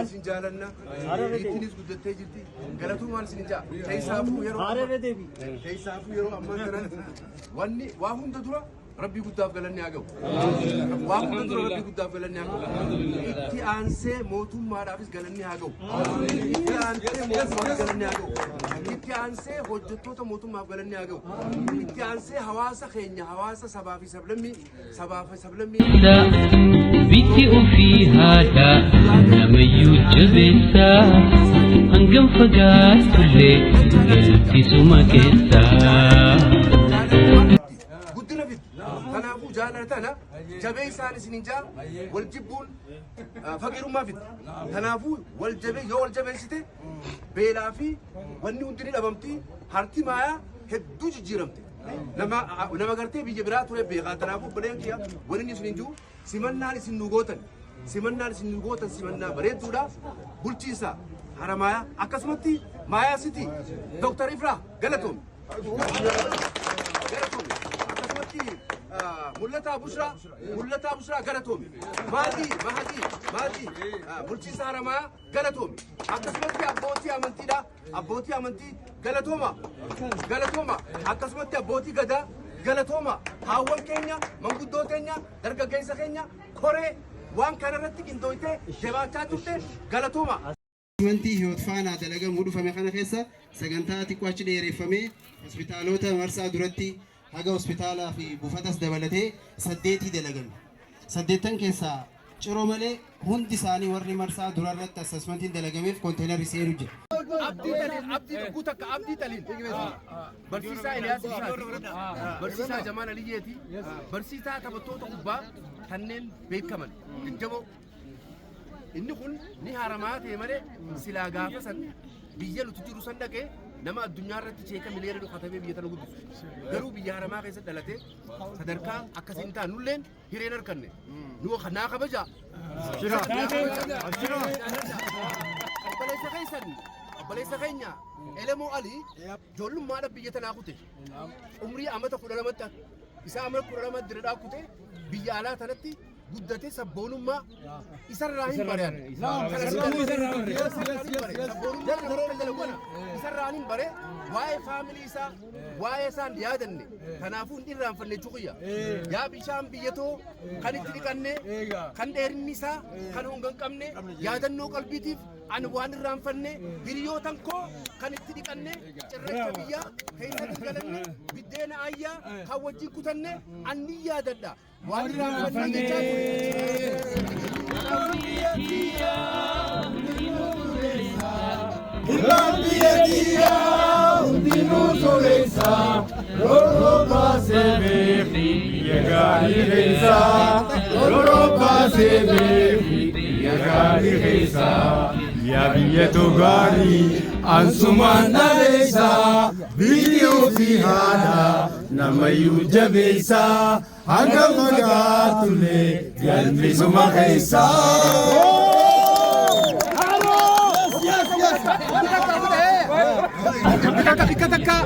Isin jaalanna. Ittiinis guddattee jirti. Galatoomaan isin jaa. Keessaafuu yeroo ammaa kanatti wanni waa hunda dura Rabbii guddaaf galanni haa ga'u. Waa hunda dura Rabbii guddaaf galanni haa ga'u. Itti aansee mootummaadhaafis galanni haa ga'u. Itti aansee mootummaaf galanni haa ga'u. Itti aansee hojjettoota mootummaaf galanni haa ga'u. Itti aansee hawaasa keenya, hawaasa sabaa fi sablammii Bitti ofii haadha namayyuu jabeessa, hangam fagaatullee galchisuma keessa. Guddina fidi. Kanaafuu jaalala tana jabeessaan isin hin jaa. Wal jibbuun faqiirummaa fidi. Kanaafuu wal jabee yoo wal jabeessite beelaa fi wanni hundi ni dhabamti. Harti maayaa hedduu jijjiiramte. Nama gartee biyya biraa ture beekaa. Kanaafuu obboleen kiyya, wanni inni isin hin jiru, simannaan isin nu gootan, simannaan isin nu gootan simannaa bareedduudha. Bulchiinsa Haramayaa, akkasumatti Maayaa City, Dr. Ifraa, galatoom. Galatoomi. Akkasumatti Mul'ataa Bushraa, Mul'ataa Bushraa, galatoomi. Maatii, Maatii, Maatii, bulchiinsa Haramaa, galatoomi. Akkasumatti abbootii amantiidha. Abbootii amantii, galatooma. Galatooma. Akkasumatti abbootii gadaa, galatooma. Haawwan keenya, manguddoo keenya, dargaggeessa keenya, koree waan kanarratti qindooytee jabaachaa turte, galatooma. Amantii Hiyoot Faanaa dalagamuu dhufame kana keessa sagantaa xiqqoo achi dheereffamee hospitaalota marsaa duratti haga hospitaalaa fi buufatas dabalatee saddeetii dalagame. Saddeettan keessaa Ciroo malee hundi isaanii warri marsaa durarratti assessmentiin dalagameef konteenarri seenu jira. Abdii Taliil, Abdii Dhugguu takka, Abdii Taliil. Barsiisaa Eliyaas Ibsaati. Barsiisaa Jamaal Aliyyeeti. Barsiisaa taphattoota kubbaa kanneen beekaman jajjaboo. Inni kun ni haramaa ta'e malee silaa gaafa san biyya nuti jiru san dhaqee nama addunyaa irratti cheeka miliyoona katabee biyya tana guddisu. Garuu biyya haramaa keessa dhalatee sadarkaa akkasiin ta'an nulleen hireen harkanne. Nu naa kabajaa. Obboleessa keessan, obboleessa keenya Elemoo Alii ijoollummaadha biyya tanaa kute. Umrii amata 12tti isaa amata 12 diradhaa kute, biyya alaa tanatti guddate. Sabboonummaa isarraa hin barean. Sabboonummaa namoota dalagu isarraa hin bare. Waa'ee family isaa, waa'ee isaan yaadanne, kanaafuu hin irraanfanne jechuu. Yaa bishaan biyyatoo kan itti dhiqanne, kan dheerinni isaa kan honga hin qabne, yaadannoo qalbiitiif ani waan irraanfanne, hiriyootan koo kan itti dhiqanne, cirracha biyyaa keessatti galanne, biddeena ayyaa kan wajjin kutanne anni yaadadha, waan irraanfanne jechaa ture. Ilmaan biyya kiyyaa hundinuu soreessa, roorroo baasee beeki biyya gaarii keessa, roorroo baasee beeki biyya gaarii keessa. Yaa biyya too gaarii ansumaan dhaleessa, biyyi ofii haadha namayyuu jabeessa, hanga fagaatullee galmisuma keessa. Takka takka,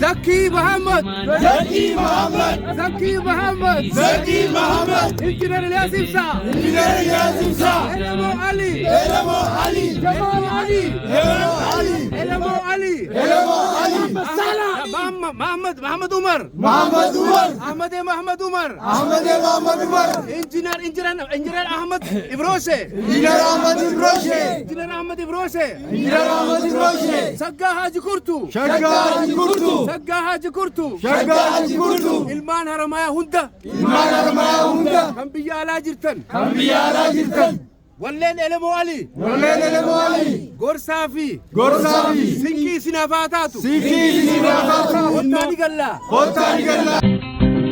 Zakii Muhammad. Zakii Muhammad. Zakii Muhammad. Zakii Muhammad. Injinar Ilyas Ibsa. Injinar Ilyas Ibsa. Elemo Ali. Elemo Ali. Jamal Ali. Elemo Ali. Elemo Ali. Elemo Ali. Muhammad Muhammad Muhammad Umar. Muhammad Umar. Ahmad Muhammad Umar. Ahmad Muhammad Umar. Injinar Ahmad Ibroshe. Injinar Ahmad Ibroshe. Injinar Ahmad Ibroshe. Injinar Ahmad Ibroshe. Saggaa Haji Kurtu. Shaggaa Haji Kurtu. Saggaa Haji Kurtu. Shaggaa Haji Kurtu. Ilmaan Haramayaa hunda. Ilmaan Haramayaa hunda. Kan biyya alaa jirtan. Kan biyya alaa jirtan. Walleen Elemoo Ali. Walleen Elemoo Ali. Gorsaa fi Gorsaa fi sinqii isinaaf haa taatu. Sinqii isiniif haa taatu. Kottaa ni gallaa. Kottaa ni gallaa.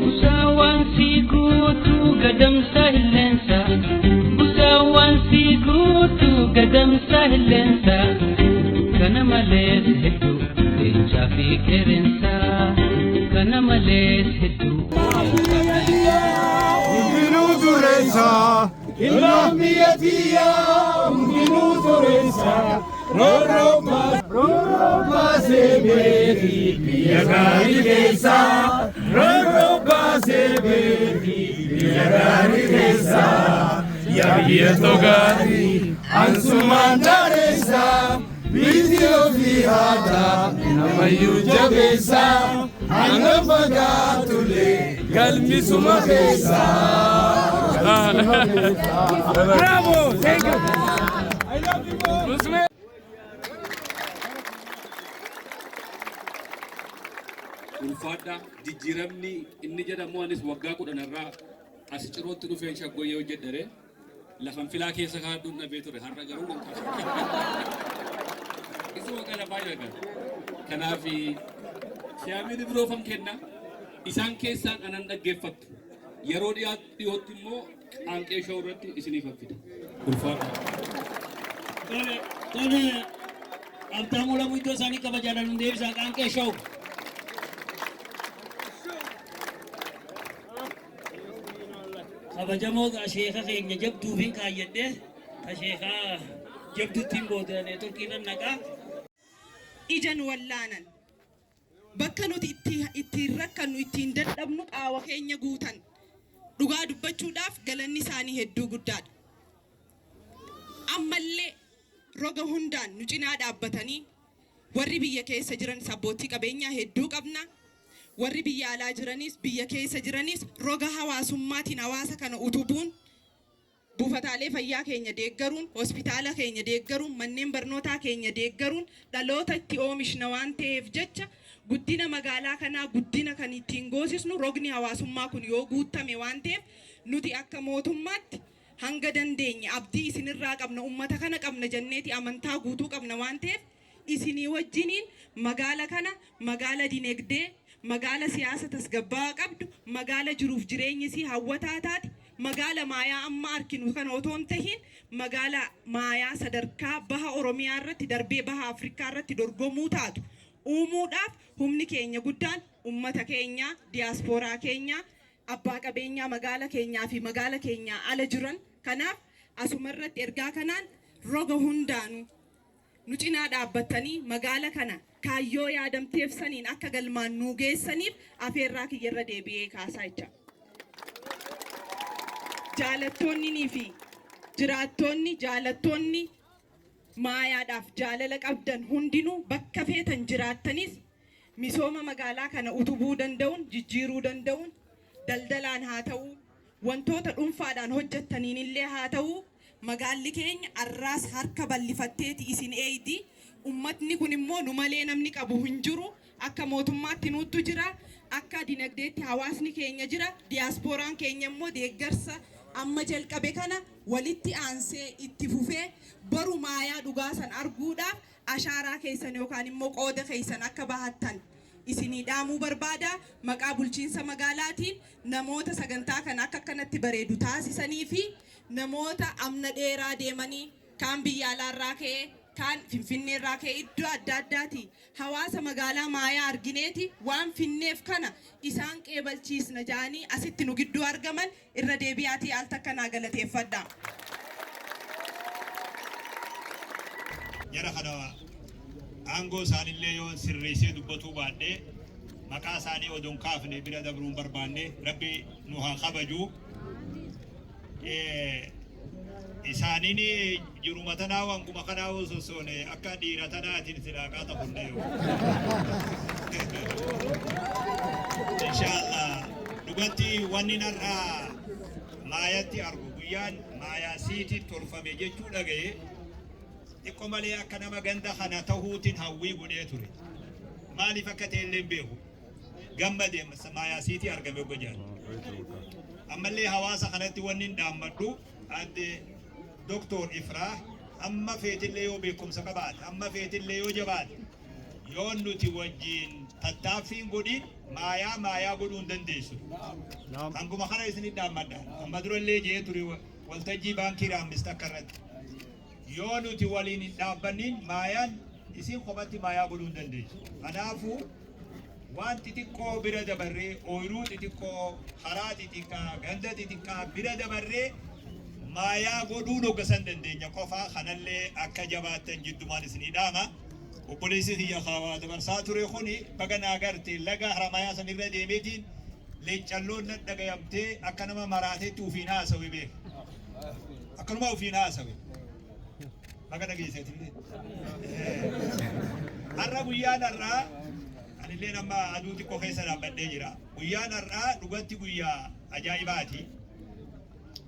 Busaawwan si guutuu gadamsa hilleensa. Busaawwan si guutuu gadamsa hilleensa. Kana malees hedduu leencaa fi qeerrensa. Kana malees hedduu leencaa fi Hundinuu dureessa. Ilmaan biyya tiyyaa hundinuu dureessa. Roorroo baasee beeki biyya gaarii keessa. Roorroo baasee beeki biyya gaarii keessa. Yaa biyya too gaarii ansumaan. Namaan daareessa biyyi ofii haadha namayyuu jabeessa hanga fagaatullee galmisuma keessa. Bravo! Thank you. I love you all. Ulfaadha, jijjiiramni inni jedhamu anis waggaa 10 irraa as Cirootti dhufeen Shaggooyyee hojjedhere lafan filaa keessa kaadhuun dhabee ture, har'a garuu nan qaba. Isuma kana baay'ee kanaaf siyaamini biroofan kenna, isaan keessaan anan dhaggeeffattu, yeroo dhiyootti immoo Qaanqee Show irratti isiniif fida. Ulfaadha. Tole, tole, Habtaamuu Lamuu iddoo isaanii kabajaadhaan nu deebisaa. Qaanqee Show. Kabajamoo sheeka keenya jabduufin kaayyadhe, ta sheekaa jabduttiin booda neetworkii irra naqaa. Ija nu wallaanan. Bakka nuti itti ittiin rakkannu, ittiin dadhabnu qaawa keenya guutan. Dhugaa dubbachuudhaaf galanni isaanii hedduu guddaadha. Ammallee roga hundaan nu cinaa dhaabbatanii, warri biyya keessa jiran abbootii qabeenyaa hedduu qabna. Warri biyya alaa jiranis biyya keessa jiranis roga hawaasummaatiin hawaasa kana utubuun, buufataalee fayyaa keenya deeggaruun, hospitaala keenya deeggaruun, manneen barnootaa keenya deeggaruun dhaloota itti oomishna waan ta'eef jecha, guddina magaalaa kanaa guddina kan ittiin goosisnu rogni hawaasummaa kun yoo guutame waan ta'eef, nuti akka mootummaatti hanga dandeenye abdii isinirraa qabna, ummata kana qabna jenneeti amantaa guutuu qabna waan ta'eef, isinii wajjiniin magaala kana magaala dinagdee, magaala siyaasa tasgabbaa'aa qabdu, magaala jiruuf jireenyi isii hawwataa taate, magaala Maayaa amma arkinu kana otoo hin tahin magaala Maayaa sadarkaa baha Oromiyaa irratti darbee baha Afrikaa irratti dorgomuu taatu uumuudhaaf humni keenya guddaan ummata keenya, diyaaspooraa keenya, abbaa qabeenyaa magaala keenyaa fi magaala keenyaa ala jiran. Kanaaf asuma irratti ergaa kanaan roga hundaanuu nu cinaa dhaabbattanii magaala kana kaayyoo yaadamteef saniin akka galmaan nuu geessaniif afeerraa kiyya irra deebi'ee kaasaa jecha. Jaalattoonninii fi jiraattoonni, jaalattoonni Maayaadhaaf jaalala qabdan hundinuu bakka feetan jiraattanis misooma magaalaa kana utubuu danda'uun, jijjiiruu danda'uun, daldalaan haa ta'uu, wantoota dhuunfaadhaan hojjettaniin illee haa ta'uu, magaalli keenya arraas harka bal'ifatteeti isin eeydi. Ummatni kun immoo nu malee namni qabu hin jiru. Akka mootummaatti nuuttu jira. Akka dinagdeetti hawaasni keenya jira. Diyaaspooraan keenya immoo deeggarsa amma jalqabe kana walitti aansee itti fufee boru Maayaa dhugaa san arguudhaaf ashaaraa keessan yookaan immoo qooda keessan akka bahattan isinii dhaamuu barbaada. Maqaa bulchiinsa magaalaatiin namoota sagantaa kana akka akkanatti bareedu taasisanii fi namoota amna dheeraa deemanii, kaan biyya alaarraa ka'ee, kaan Finfinneerraa ka'ee, iddoo adda addaati hawaasa magaalaa Maayaa argineeti waan finneef kana isaan qeebalchiisna ja'anii asitti nu gidduu argaman irra deebi'aatii al takka naa galateeffadha. Jara kana aangoo isaanillee yoo sirreessee dubbatuu baadhee, maqaa isaanii odoo hin kaafne bira dabruu hin barbaanne. Rabbi nu haa kabaju. Isaaniin jiruma tanaa wanguma kanaa yoo sossoone akka dhiira tanaatiin silaa qaata kunne yoo. Inshaallah, dhugatti wanni narraa Maayatti argu, guyyaan Maayaa Siitiin tolfame jechuu dhagaye, xiqqo malee akka nama ganda kana tahuutiin hawwii godhee ture. Maaliif akka ta'e illee hin beeku. Gammade Maayaa Siitii argame hogga jedhan. Ammallee hawaasa kanatti wanni hin dhaammadhu, aadde Doktor Ifraah, amma feetillee yoo beekumsa qabaate, amma feetillee yoo jabaate, yoo nuti wajjiin tattaaffiin godhin Maayaa Maayaa godhuu hin dandeessu. Hanguma kana isinit dhaammadha. Amma durallee jee ture waltajjii baankii Raammis takka irratti. Yoo nuti waliin hin dhaabbannin Maayaan isin kophatti Maayaa godhuu hin dandeessu. Kanaafuu waan xixiqqoo bira dabarree, ooyiruu xixiqqoo, karaa xixiqqaa, ganda xixiqqaa bira dabarree Maayaa godhuun hoggasan dandeenya qofa. Kanallee akka jabaattan jiddumaan isinii dhaama. Obboleessi kiyya ka waa dabarsaa ture kuni baga naa garte, laga Haramayaa san irra deemeetiin leencalloon na dhagayamtee akka nama maraateetti ufiin haasawe beeka. Akkanuma ufiin haasawe. Baga dhageesseetillee. Har'a guyyaan har'aa anillee amma aduu xiqqoo keessa dhaabbadhee jira. Guyyaan har'aa dhugatti guyyaa ajaa'ibaati.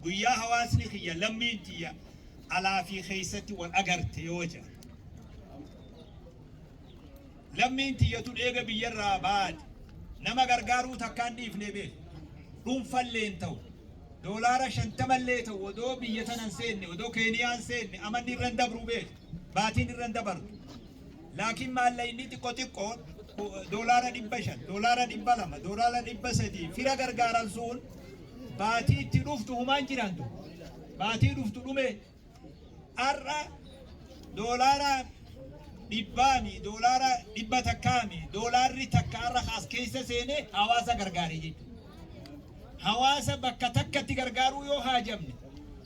Guyyaa hawaasni kiyya, lammiin kiyya alaa fi keessatti wal agarte yoo jedhan. Lammiin tiyyatu dheega biyyarraa baate nama gargaaruu takkaan dhiifne beeku. Dhuunfallee hin ta'u. $50llee ta'u odoo biyya tanan seenne, odoo Keeniyaan seenne, amanni irra hin dabru beeku. Baatiin irra hin dabartu. Laakiin maallaqni xiqqoo xiqqoon $500, $200, $300 fira gargaaran sun baatii itti dhuftu humaan jirantu. Baatii dhuftu dhume. Har'a $100mi, $100mi, $1 har'a as keessa seenee hawaasa gargaare jechuudha. Hawaasa bakka takkatti gargaaruu yoo haajamne,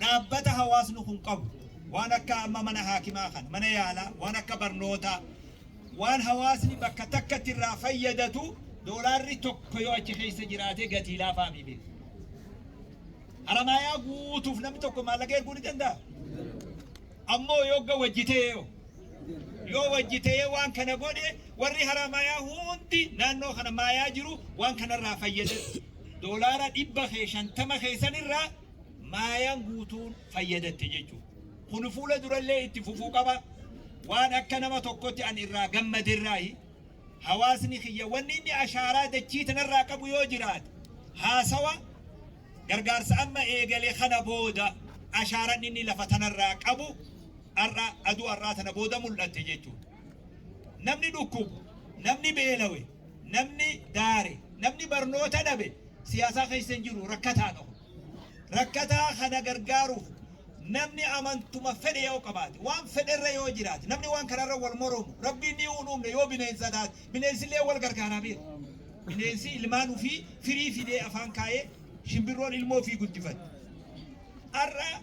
dhaabbata hawaasni kun qabu, waan akka amma mana haakimaa kana, mana yaalaa, waan akka barnootaa, waan hawaasni bakka takkatti irraa fayyadatu, $1 yoo achi keessa jiraate gatii laafaa mi beeku. Haramaayaa guutuuf namni tokko maallaqa erguu ni danda'a. Ammoo yoo wajjitee yoo wajjitee waan kana godhe, warri Haramayaa hundi naannoo kana maayaa jiru waan kanarraa fayyadatu. $150 keessanirraa maayaan guutuun fayyadatte jechuudha. Kun fuula durallee itti fufuu qaba. Waan akka nama tokkotti an irraa gammaderraayi. Hawaasni kiyya wanni inni ashaaraa dachii tanarraa qabu yoo jiraate, haasawa gargaarsa amma eegale kana booda ashaaraan inni lafa tanarraa qabu har'a aduu har'aa tana booda mul'atte jechuudha. Namni dhukkubu, namni beelawe, namni daare, namni barnoota dhabe siyaasaa keessa hin jiru, rakkataa qabu. Rakkataa kana gargaaruuf namni amantuma fedhe yoo qabaate, waan fedherra yoo jiraate, namni waan kanarra wal moromu, Rabbiin ni uumne yoo bineensa taate, bineensillee wal gargaaraa beeku. Bineensi ilmaan ofii firii fidee afaan kaayee, shimbirroon ilmoo ofii guddifatti. Har'a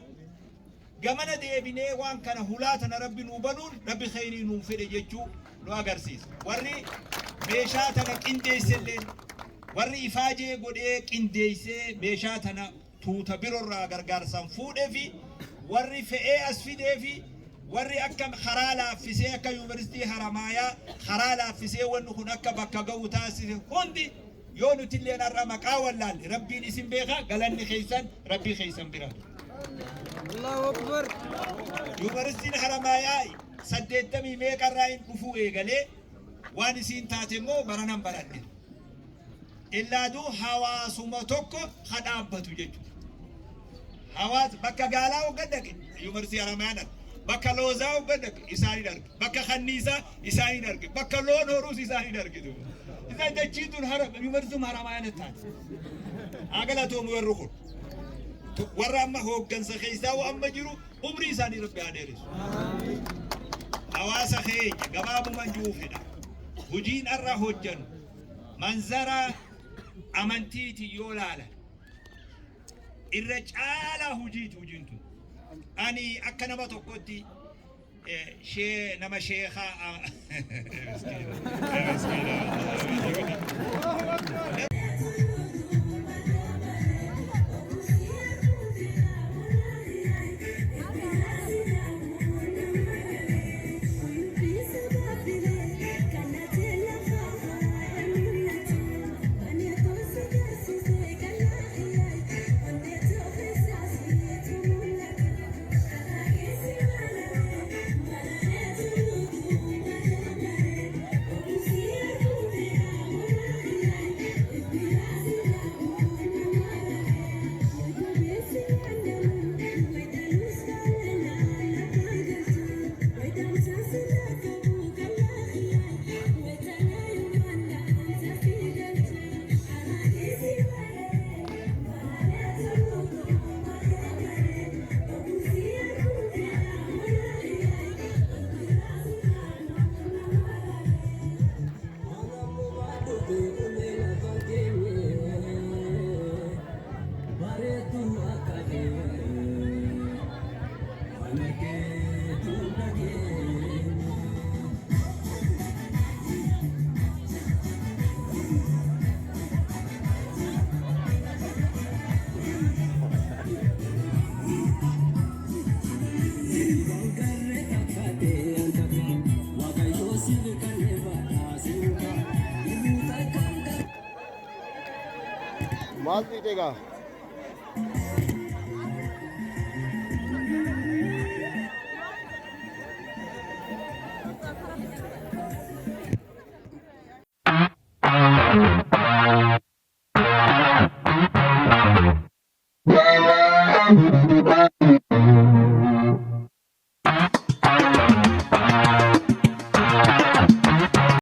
gamana deebinee waan kana hulaa tana Rabbi nuu banuun Rabbi kheyrii nuu fedhe jechuu nu agarsiisa. Warri meeshaa tana qindeesselleen, warri ifaajee godhee qindeessee meeshaa tana tuuta birorraa gargaarsaan fuudhee fi warri fe'ee as fidee fi warri akka karaa laaffisee, akka Yuunivarsiitii Haramaayaa karaa laaffisee wanni kun akka bakka ga'u taasise hundi, yoo nuti illee har'a maqaa wallaalle, Rabbiin isin beeka, galanni keessan Rabbii keessan bira. Allahu Akbar. Yuunivarsiitiin Haramaayaa 80 meeqarraa hin dhufuu eegalee waan isiin taate immoo baranan baranne. Illaaduu hawaasuma tokko ha dhaabbatu jechuudha. Hawaasa bakka gaalaa hoggan dhaqe Yuunivarsiitii Haramayaan arge. Bakka loozaa hoggan dhaqe isaan hin arge. Bakka kanniisaa isaan hin arge. Bakka loon horuus isaan hin arge. Isaan dachiin tun Yuunivarsiitiin Haramayaan taate. Haa galatoomu warri kun. Warra amma hooggansa keessaa amma jiru umrii isaanii Rabbi haa dheeressu. Hawaasa keenya gabaabumaan jiru fedha. Hojiin har'a hojjannu manzara amantiiti yoo laalan irra caalaa hojiiti hojiin tun. Ani akka nama tokkotti shee nama sheekaa, miskiina, miskiina. Maal xiixee gaa?